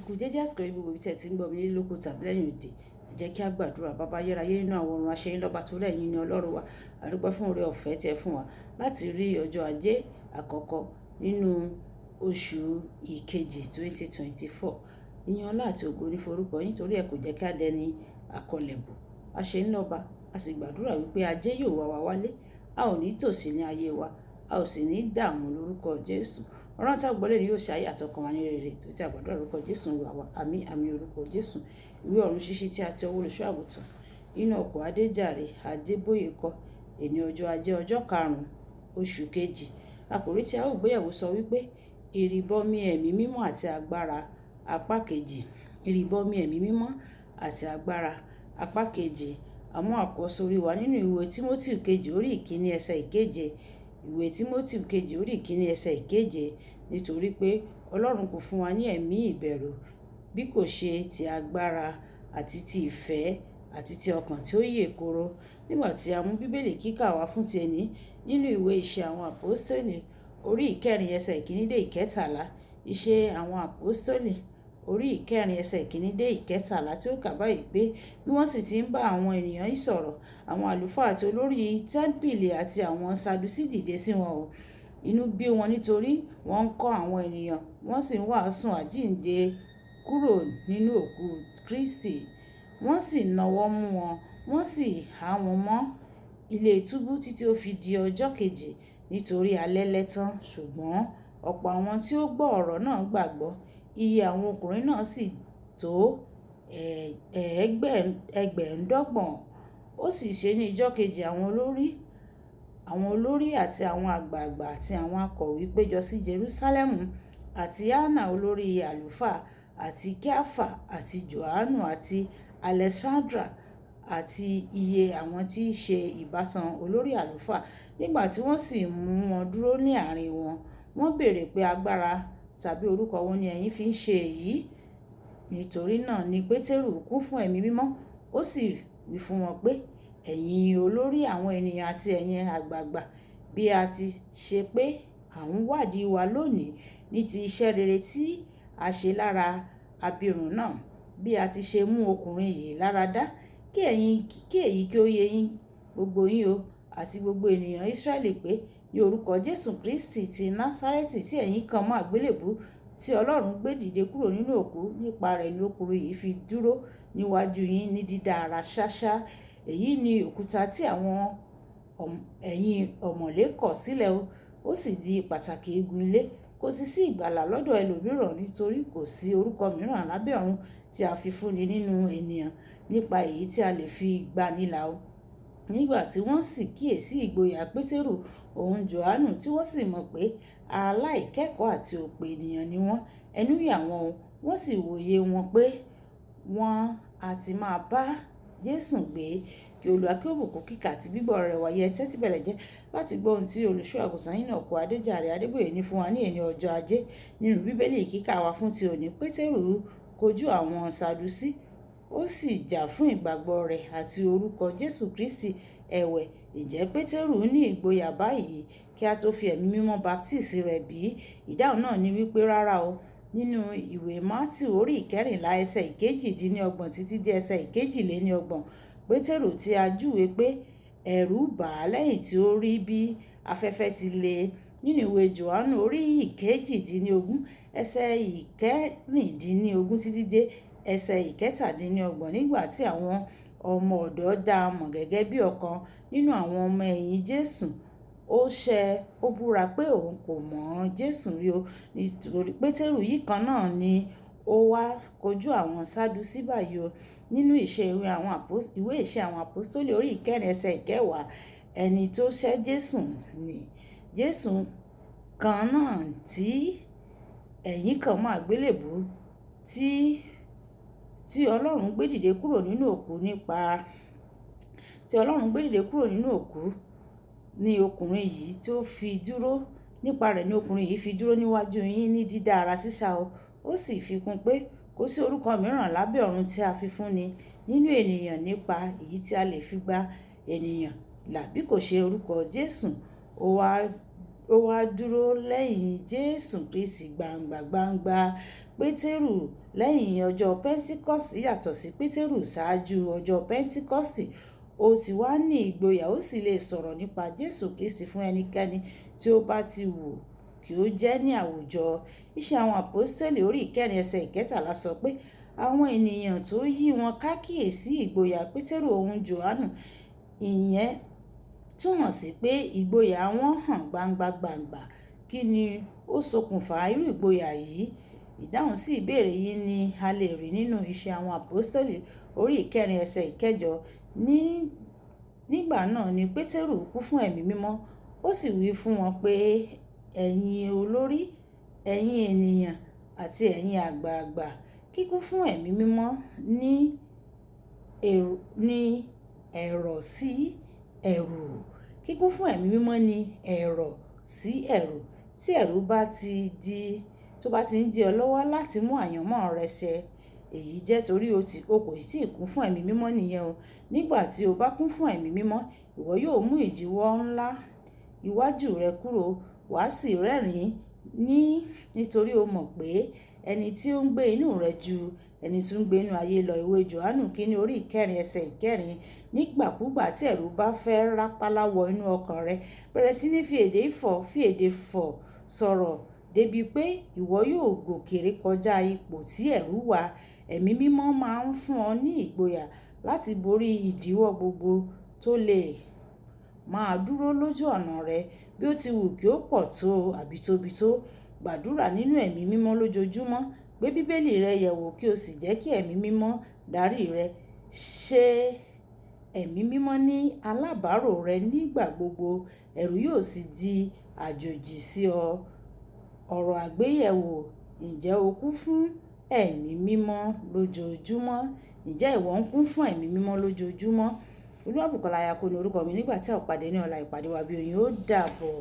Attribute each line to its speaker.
Speaker 1: Ẹ kú dédé àsìkò yìí gbogbo ibi tí ẹ ti ń gbọ́ mi nílé lóko tàbí lẹ́yìn òde. Ẹ jẹ́ kí a gbàdúrà. Baba ayérayé nínú àwọn ọ̀run, a ṣe yín lọ́ba torí ẹ̀yin ni Ọlọ́run wa. A dúpẹ́ fún oore ọ̀fẹ́ tí ẹ fún wa láti rí ọjọ́ ajé àkọ́kọ́ nínú oṣù ìkejì 2024. Ìyìn ọlá àti ògo ní forúkọ yín torí ẹ kò jẹ́ kí a dẹni àkọlẹ̀bù. A ṣe yín lọ́ba, a sì gbàdúrà wípé ajé yóò wá wa wálé. A ò ní tòṣì ní ayé wa, a ò sì ní dààmú lórúkọ Jésù. Ọ̀rọ̀ tí a gbọ́ lónìí yóò ṣe ayé àtọkàn wa ní rere tó tí a gbàdúrà lórúkọ Jésù Olúwa wa. Àmín, àmín orúkọ Jésù. Ìwé ọ̀run ṣíṣí tí a ti ọwọ́ olùṣọ́ àgùntàn Enoch Adéjàre Adébóyè kọ. Èní ọjọ́ ajé ọjọ́ karùn-ún oṣù kejì. Àkòrí tí a ó gbéyẹ̀wò sọ wípé ìrìbọmi ẹ̀mí mímọ́ àti agbára apá kejì. Ìrìbọmi ẹ̀mí mímọ́ àti agbára apá kejì. Àmú àkọ́sórí wa nínú ìwé Tímótì kejì orí ìkíní ẹsẹ̀ ìkeje. Ìwé Tímótì kejì orí ìkíní ẹsẹ̀ ìkeje. Nítorí pé Ọlọ́run kò fún wa ní ẹ̀mí ìbẹ̀rù bí kò ṣe ti agbára àti ti ìfẹ́ àti ti ọkàn tí ó yè kooro. Nígbà tí a mú Bíbélì kíkà wá fún ti ẹni nínú ìwé ìṣe àwọn àpọ́stélì orí ìkẹrin ẹsẹ̀ ìkíní dé ìkẹtàlá. Ìṣe àwọn àpọ́stélì orí ìkẹrin ẹsẹ̀ ìkíní dé ìkẹtàlá tí ó kà báyìí pé bí wọ́n sì ti ń bá àwọn ènìyàn yìí sọ̀rọ̀, àwọn àlùfáà àti olórí tẹ́ḿpìlì àti àwọn Sadusí dìde sí wọn o. Inú bí wọn nítorí wọ́n ń kọ́ àwọn ènìyàn, wọ́n sì ń wàásù àjíǹde kúrò nínú òkú Kristi. Wọ́n sì nawọ́ mú wọn, wọ́n sì há wọn mọ́ ilé túbú títí ó fi di ọjọ́ kejì nítorí alẹ́ lẹ́ tán. Ṣùgbọ́n ọ̀pọ̀ àwọn tí ó gbọ́ ọ̀rọ̀ náà gbàgbọ́. Iye àwọn ọkùnrin náà sì tó ẹgbẹ̀ẹ́dọ́gbọ̀n. Ó sì ṣe ní ìjọ́ kejì àwọn olórí àti àwọn àgbàgbà àti àwọn akọ̀wé péjọ sí Jerúsálẹ́mù àti Anna olórí àlùfáà àti Kaiafa àti Johanu àti Alexandra àti iye àwọn tí í ṣe ìbátan olórí àlùfáà. Nígbà tí wọ́n sì mú wọn dúró ní àárín wọn, wọ́n béèrè pé agbára tàbí orúkọ wo ni ẹ̀yin fi ń ṣe èyí? Nítorí náà ni Pétérù kún fún ẹ̀mí mímọ́, ó sì wí fún wọn pé ẹ̀yin olórí àwọn ènìyàn àti ẹ̀yin àgbàgbà, bí a ti ṣe pé à ń wádìí wa lónìí ní ti iṣẹ́ rere tí a ṣe lára abirùn náà, bí a ti ṣe mú ọkùnrin yìí láradá, kí ẹ̀yin kí èyí kí ó yé yín gbogbo yín o àti gbogbo ènìyàn Ísírẹ́lì pé ní orúkọ Jésù Kristi ti Násárẹ́tì tí ẹ̀yin kàn mọ́ àgbélébùú tí Ọlọ́run gbé dìde kúrò nínú òkú, nípa rẹ̀ ni ọkùnrin yìí fi dúró níwájú yín ní dídá ara ṣáṣá. Èyí ni òkúta tí àwọn ẹ̀yin ọ̀mọ̀lé kọ̀ sílẹ̀ o, ó sì di pàtàkì igun ilé. Kò sì sí ìgbàlà lọ́dọ̀ ẹlòmíràn nítorí kò sí orúkọ mìíràn lábẹ́ ọ̀run tí a fi fúnni nínú ènìyàn nípa èyí tí a lè fi gbanilà o. Nígbà tí wọ́n sì kíyèsí ìgboyà Pétérù òun Jòhánù tí wọ́n sì mọ̀ pé aláìkẹ́kọ̀ọ́ àti òpè ènìyàn ni wọ́n, ẹnu yà wọ́n o, wọ́n sì wòye wọn pé wọ́n á ti máa bá Jésù gbé. Kí Olúwa kí ó bùkún kíkà àti gbígbọ́ ọ̀rọ̀ rẹ̀ wáyé. Ẹ tẹ́tí bẹ̀lẹ̀ jẹ́ láti gbọ́ ohun tí olùṣọ́ àgùntàn Enoch Adéjàre Adébóyè ní fún wa ní èní ọjọ́ ajé nínú Bíbélì kíkà wa fún ti òní. Pétérù kojú àwọn Sadusí, ó sì jà fún ìgbàgbọ́ rẹ̀ àti orúkọ Jésù Kristi. Ẹ̀wẹ̀, ǹjẹ́ Pétérù ní ìgboyà báyìí kí a tó fi ẹ̀mí mímọ́ baptisi rẹ̀ bí? Ìdáhùn náà ni wípé rárá o. Nínú ìwé Mátíù orí ìkẹrìnlá ẹsẹ̀ ìkejìdínlọ́gbọ̀n títí dé ẹsẹ̀ ìkejìléníọgbọ̀n, Pétérù tí a júwe pé ẹ̀rù bà á lẹ́yìn tí ó rí bí afẹ́fẹ́ ti le. Nínú ìwé Jòhánù orí ìkejìdínlógún ẹsẹ̀ ìkẹrìndínlógún títí dé ẹsẹ̀ ìkẹtàdínlọ́gbọ̀n, nígbà tí àwọn ọmọ ọ̀dọ̀ dá a mọ̀ gẹ́gẹ́ bí ọ̀kan nínú àwọn ọmọ ẹ̀yìn Jésù, ó ṣẹ́ ó búra pé òun kò mọ̀ Jésù rí o. Nítorí Pétérù yìí kan náà ni ó wá kojú àwọn Sadusí báyìí o. Nínú ìṣe ìwé ìṣe àwọn àpọ́stólì orí ìkẹrin ẹsẹ̀ ìkẹwàá, ẹni tó ṣẹ́ Jésù ni Jésù kan náà tí ẹ̀yin kàn mọ́ àgbélébùú tí Ọlọ́run gbé dìde kúrò nínú òkú nípa tí Ọlọ́run gbé dìde kúrò nínú òkú ní ọkùnrin yìí tí ó fi dúró nípa rẹ̀ ní ọkùnrin yìí fi dúró níwájú yín ní dídá ara ṣíṣá o. Ó sì fi kún pé kò sí orúkọ mìíràn lábẹ́ ọ̀run tí a fi fúnni nínú ènìyàn nípa èyí tí a lè fi gba ènìyàn là bí kò ṣe orúkọ Jésù. Ó wá Ó wá dúró lẹ́yìn Jésù Kristi gbangba gbangba. Pétérù lẹ́yìn ọjọ́ Pẹ́ńtíkọ́sì yàtọ̀ sí Pétérù ṣáájú ọjọ́ Pẹ́ńtíkọ́sì. Ó ti wá ní ìgboyà, ó sì lè sọ̀rọ̀ nípa Jésù Kristi fún ẹnikẹ́ni tí ó bá ti wù kí ó jẹ́ ní àwùjọ. Iṣẹ́ Àwọn Àpọ́stélì orí 4 ẹsẹ̀ 13 sọ pé àwọn ènìyàn tó yí wọn ká kíyèsi ìgboyà Pétérù òun Jòhánù. Ìyẹn túmọ̀ sí pé ìgboyà wọn hàn gbangba gbangba. Kí ni ó ṣokùnfà irú ìgboyà yìí? Ìdáhùn sí ìbéèrè yìí ni a lè rí nínú Iṣẹ́ Àwọn Àpọ́stélì orí 4 ẹsẹ̀ 8. Nígbà náà ni Pétérù kún fún Ẹ̀mí Mímọ́, ó sì wí fún wọn pé, ẹ̀yin olórí, ẹ̀yin ènìyàn àti ẹ̀yin àgbàgbà. Kíkún fún Ẹ̀mí Mímọ́ ní ẹ̀rọ̀ sí ẹ̀rù. Kíkún fún Ẹ̀mí Mímọ́ ní ẹ̀rọ̀ sí ẹ̀rù. Tí ẹ̀rù bá ti di, tó bá ti ń di ọ lọ́wọ́ láti mú àyànmọ́ rẹ ṣẹ, èyí jẹ́ torí o kò tí ì kún fún Ẹ̀mí Mímọ́ nìyẹn o. Nígbà tí o bá kún fún Ẹ̀mí Mímọ́, ìwọ yóò mú ìdíwọ́ ńlá iwájú rẹ kúrò, wà sì rẹ́rìn-ín nítorí o mọ̀ pé ẹni tí ó ń gbé inú rẹ ju ẹni tí ó ń gbé inú ayé lọ. Ìwé Jòhánù kínní orí 4 ẹsẹ̀ 4. Nígbàkúgbà tí ẹ̀rù bá fẹ́ rápálá wọ inú ọkàn rẹ, bẹ̀rẹ̀ sí ní fi èdè fọ̀ sọ̀rọ̀ débi pé ìwọ yóò gòkè kọjá ipò tí ẹ̀rù wà. Ẹ̀mí Mímọ́ máa ń fún ọ ní ìgboyà láti borí ìdíwọ́ gbogbo tó lè máa dúró lójú ọ̀nà rẹ, bí ó ti wù kí ó pọ̀ tó àbí tóbi tó. Gbàdúrà nínú Ẹ̀mí Mímọ́ lójoojúmọ́. Gbé Bíbélì rẹ yẹ̀wò kí o sì jẹ́ kí Ẹ̀mí Mímọ́ darí rẹ. Ṣe Ẹ̀mí Mímọ́ ní alábàárò rẹ nígbà gbogbo, ẹ̀rù yóò sì di àjòjì sí ọ. Ọ̀rọ̀ àgbéyẹ̀wò: ǹjẹ́ o kún fún Ẹ̀mí Mímọ́ lójoojúmọ́? Ǹjẹ́ ìwọ ń kún fún Ẹ̀mí Mímọ́ lójoojúmọ́? Olúwabùkọ́lá Ayako ni orúkọ mi. Nígbà tí a ó pàdé ní ọ̀la, ìpàdé wa bí oyin, ó dàbọ̀.